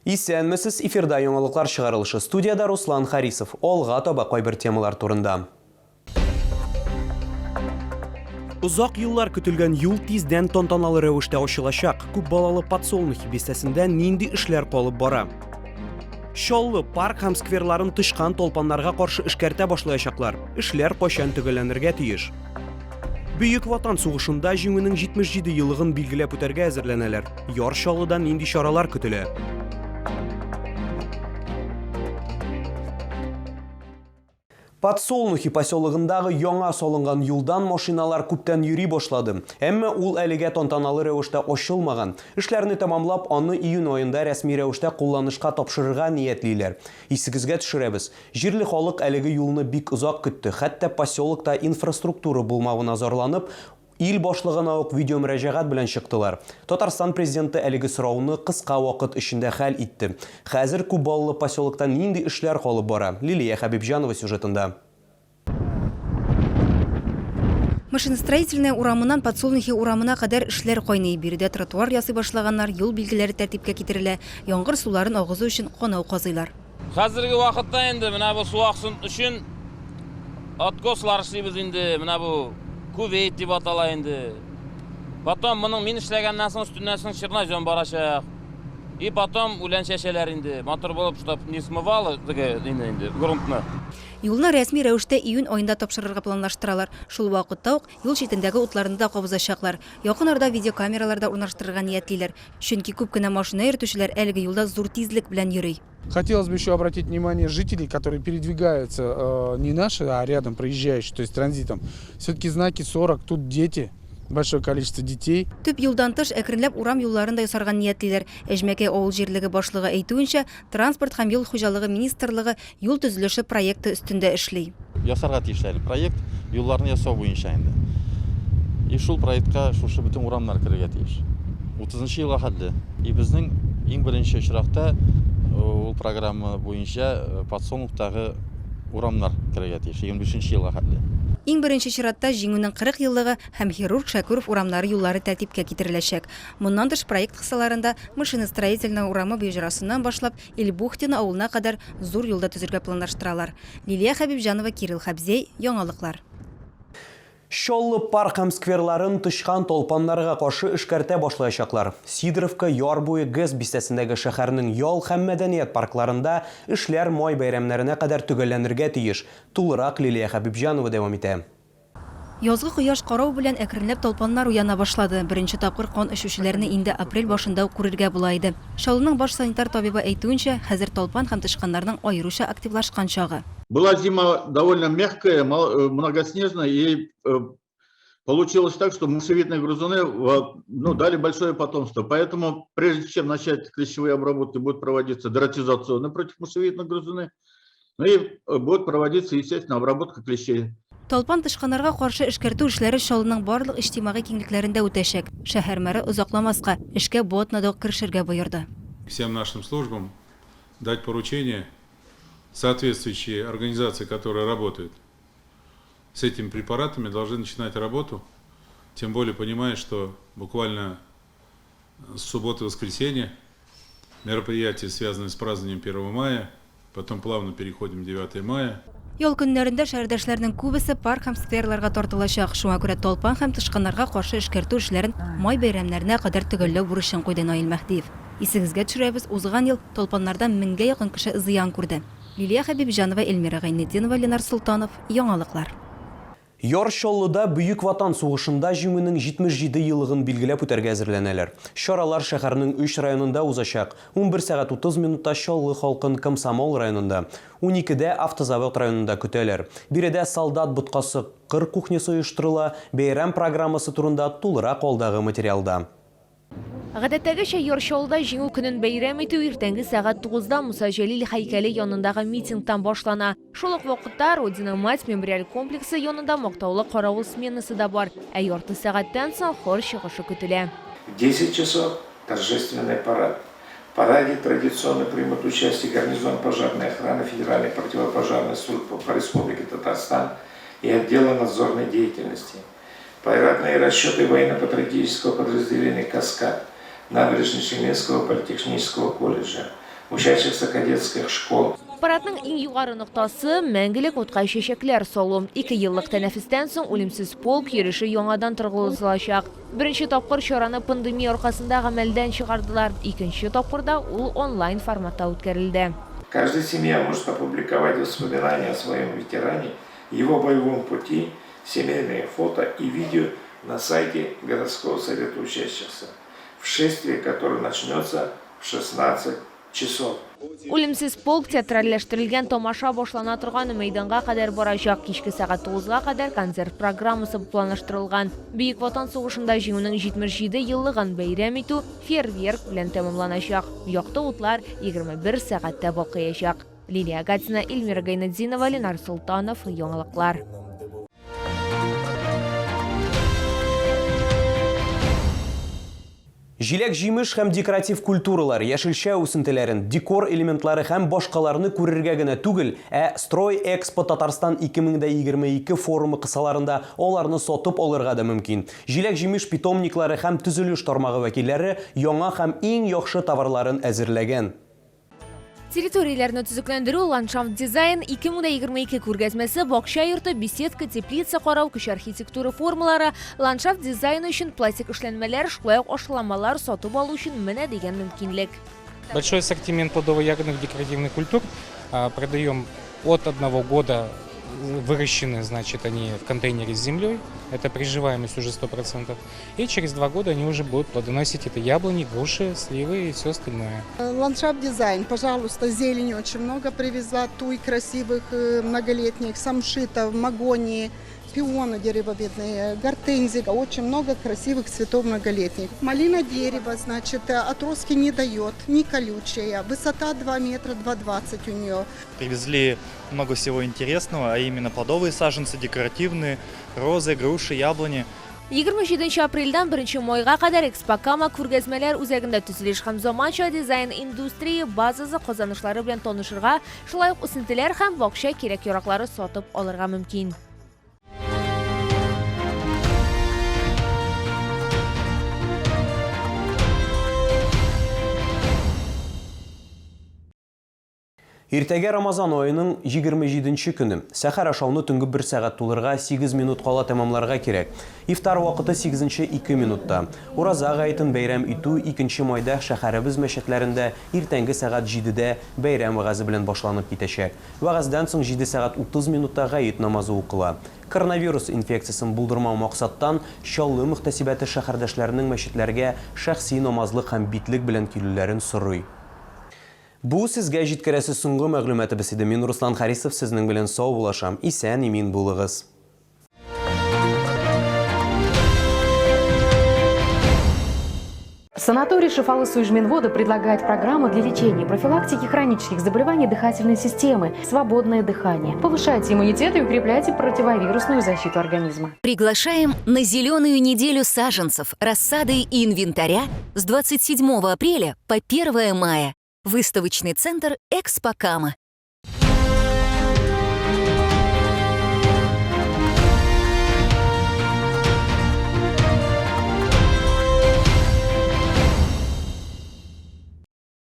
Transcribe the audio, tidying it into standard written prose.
Исәнмесез, эфирда яңалыклар чыгарылышы. Студиядә Руслан Харисов. Алга таба кайбер темалар турында. Озак еллар көтелгән юл тиздән тантаналы рәвештә ачылачак. Күп балалы Подсолнухи бистәсендә нинди эшләр калып бара? Чаллы парк һәм скверларын тычкан талпаннарга каршы эшкәртә башлаячаклар. Эшләр кайчан төгәлләнергә тиеш? Бөек Ватан сугышында җиңүнең 77 еллыгын билгеләп үтәргә әзерләнәләр. Яр Чаллыда нинди чаралар көтелә? Подсолнухи поселогындагы яңа салынган юлдан машиналар күптән йөри башлады. Әмма ул әлегә тантаналы рәвештә ачылмаган. Эшләрне тәмамлап, аны июнь аенда рәсми рәвештә кулланышка тапшырырга ниятлиләр. Исегезгә төшерәбез, җирле халык әлеге юлны бик озак көтте, хәтта поселокта инфраструктура булмавына зарланып, Ил башлыгына ук видеомөрәҗәгать белән чыктылар. Татарстан Президенты әлеге сорауны кыска вакыт эчендә хәл итте. Хәзер күп балалы поселокта нинди эшләр калып бара? Лилия Хәбибҗанова сюжетында. Машиностроительная урамыннан Подсолнухи урамына кадәр эшләр кайный. Биредә тротуар ясый башлаганнар, юл билгеләре тәртипкә китерелә, яңгыр суларын агызу өчен канау казыйлар. Хәзерге вакытта инде менә бу су аксын өчен откослар эшлибез инде, менә бу кувейт дип атала инде. Потом моның мин эшләгәннән соң өстеннән соң чернозем барачак. И потом үлән чәчәләр инде, матур булып, чтоб не смывало теге инде инде грунтны. Юлны рәсми рәвештә июнь аенда тапшырырга планлаштыралар. Шул вакытта ук юл читендәге утларны да кабызачаклар. Якын арада видеокамералар да урнаштырырга ниятлиләр. Чөнки күп кенә машина йөртүчеләр әлеге юлда зур тизлек белән йөри. Хотелось бы еще обратить внимание жителей, которые передвигаются не наши, а рядом проезжающие, то есть транзитом. Все-таки знаки 40, тут дети, большое количество детей. Төп юлдан тыш, әкренләп урам юлларын да ясарга ниятлиләр. Әҗмәкәй авыл җирлеге башлыгы әйтүенчә, Транспорт һәм юл хуҗалыгы министрлыгы юл төзелеше проекты өстендә эшли. Ясарга тиеш әле проект, юлларны ясау буенча инде. И шул проектка шушы бөтен урамнар керергә тиеш. Утызынчы елга хәтле. И безнең иң беренче очракта ул программа буенча Подсолнухтагы урамнар керергә тиеш, 25 елга хәтле. Иң беренче чиратта Җиңүнең 40 еллыгы һәм Хирург Шәкүров урамнары юллары тәртипкә китереләчәк. Моннан тыш, проект кысаларында Машиностроительная урамы боҗрасыннан башлап Ильбухтино авылына кадәр зур юл да төзергә планлаштыралар. Лилия Хәбибҗанова, Кирилл Хәбзәй, Яңалыклар. Чаллы парк һәм скверларын тычкан талпаннарга каршы эшкәртә башлаячаклар. Сидоровка, Яр буе, ГЭС бистәсендәге шәһәрнең ял һәм мәдәният паркларында эшләр май бәйрәмнәренә кадәр төгәлләнергә тиеш. Тулырак Лилия Хәбибҗанова дәвам итә. Язгы кояш карау белән әкренләп талпаннар уяна башлады. Беренче тапкыр кан эчүчеләрне инде апрель башында ук күрергә була иде. Чаллының баш санитар табибы әйтүенчә, хәзер талпан һәм тычканнарның аеруча активлашкан чагы. Была зима довольно мягкая, многоснежная, и получилось так, что мышевидные грызуны, ну, дали большое потомство. Поэтому, прежде чем начать клещевые обработки, будет проводиться дератизационная против мышевидных грызуны. Ну и будет проводиться, естественно, обработка клещей. Талпан тычканнарга каршы эшкәртү эшләре Чаллының барлык иҗтимагый киңлекләрендә үтәчәк. Шәһәр мэры озакламаска, эшкә бу атнада ук керешергә боерды. Всем нашим службам дать поручение соответствующие организации, которые работают с этими препаратами, должны начинать работу, тем более понимая, что буквально с субботы-воскресенья мероприятия, связанные с празднованием 1 мая, потом плавно переходим 9 мая. Ял көннәрендә шәһәрдәшләрнең күбесе парк һәм скверларга тартылачак. Шуңа күрә талпан һәм тычканнарга каршы эшкәртү эшләрен май бәйрәмнәренә кадәр төгәлләү бурычын куйды Наил Мәһдиев. Исегезгә төшерәбез, узган ел талпаннардан меңгә якын кеше зыян күрде. Лилия Хәбибҗанова, Эльмира Гайнетдинова, Ленар Солтанов, Яңалыклар. Яр Чаллыда Бөек Ватан сугышында Җиңүнең 77 еллыгын билгеләп үтәргә әзерләнәләр. Чаралар шәһәрнең өч районында узачак. 11 сәгать 30 минутта Чаллы халкын Комсомол районында, уникедә Автозавод районында көтәләр. Биредә солдат боткасы, кыр кухнясы оештырыла. Бәйрәм программасы турында тулырак алдагы материалда. Гадәттәгечә, Яр Чаллыда Җиңү көнен бәйрәм итү иртәнге сәгать тугызда Муса Җәлил һәйкәле янындагы митингтан башлана. Шул ук вакытта Родина-мать мемориаль комплексы янында мактаулы каравыл сменасы да бар. Ә ярты сәгатьтән соң хор чыгышы көтелә. В 10 часов торжественный парад. В параде традиционно примут участие гарнизон пожарной охраны Федеральной противопожарной службы по Республике Татарстан и отдела надзорной деятельности. Парадные расчеты военно-патриотического подразделения «Каскад», Набережно-Челнинского политехнического колледжа, учащихся кадетских школ. Парадның иң югары ноктасы мәңгелек утка чәчәкләр салу. Икееллык тәнәфестән соң Үлемсез полк йөреше яңадан торгызылачак. Беренче тапкыр чараны пандемия аркасында гамәлдән чыгардылар. Икенче тапкырда ул онлайн форматта үткәрелде. Каждая семья может опубликовать воспоминания о своем ветеране, его боевом пути, семейные фото и видео на сайте городского совета учащихся, в шествии, которое начнется в 16 часов. Үлемсез полк театральләштерелгән тамаша башлана торган мәйданга кадәр барачак. Кичке сәгать 9-га кадәр концерт программасы планлаштырылган. Бөек Ватан сугышында җиңүнең 77 еллыгын бәйрәм итү фейерверк белән тәмамланачак. Якты утлар 21 сәгатьтә балкыячак. Лилия Гатина, Эльмира Гайнетдинова, Ленар Солтанов, Яңалыклар. Җиләк-җимеш һәм декоратив культуралар, яшелчә үсентеләрен, декор элементлары һәм башкаларны күрергә генә түгел, ә Стройэкспо Татарстан 2022 форумы кысаларында аларны сатып алырга да мөмкин. Җиләк-җимеш питомниклары һәм төзелеш тармагы вәкилләре яңа һәм иң яхшы товарларын әзерләгән. Территорияләрне төзекләндерү, ландшафт дизайн, 2022 күргәзмәсе, бакча йорты, беседка, теплица карау, кече архитектура формалары, ландшафт дизайны өчен пластик эшләнмәләр, шулай ук ашламалар сатып алу өчен менә дигән мөмкинлек. Большой ассортимент плодово-ягодных декоративных культур продаем от одного года. Выращены, значит, они в контейнере с землей, это приживаемость уже 100%. И через 2 года они уже будут плодоносить, это яблони, груши, сливы и все остальное. Ландшафт дизайн, пожалуйста, зелени очень много привезла, туй красивых, многолетних, самшитов, магонии, пионы деревовидные, гортензии, очень много красивых цветов многолетних. Малина дерево, значит, отростки не дает, не колючая, высота 2 метра 2,20 у нее. Привезли много всего интересного, а именно плодовые саженцы, декоративные, розы, груши, яблони. 27 апрельдән 1 майга кадәр Экспокама күргәзмәләр үзәгендә төзелеш һәм заманча дизайн индустрия базасы казанышлары белән танышырга, шулай ук үсентеләр һәм бакча кирәк-яраклары сатып алырга мөмкин. Иртәгә Рамазан аеның 27 көне. Сәхәр ашауны төнге 1 сәгать тулырга 8 минут кала тәмамларга кирәк. Ифтар вакыты 8-2 минутта. Ураза гаетен бәйрәм итү 2 майда шәһәребез мәчетләрендә иртәнге сәгать 7дә бәйрәм вәгазе белән башланып китәчәк. Вәгазьдән соң 7 сәгать 30 минутта гает намазы укыла. Коронавирус инфекциясен булдырмау максаттан Чаллы мөхтәсибәте шәһәрдәшләренең мәчетләргә шәхси намазлык һәм битлек белән килүләрен сорый. Бу сезгә җиткерәсе соңгы мәгълүматыбыз иде. Мин Руслан Харисов сезнең белән саубуллашам. Исән имин булыгыз. Санаторий Шифалы Суижминвода предлагает программу для лечения и профилактики хронических заболеваний дыхательной системы «Свободное дыхание». Повышайте иммунитет и укрепляйте противовирусную защиту организма. Приглашаем на зеленую неделю саженцев, рассады и инвентаря с 27 апреля по 1 мая. Выставочный центр «Экспокама».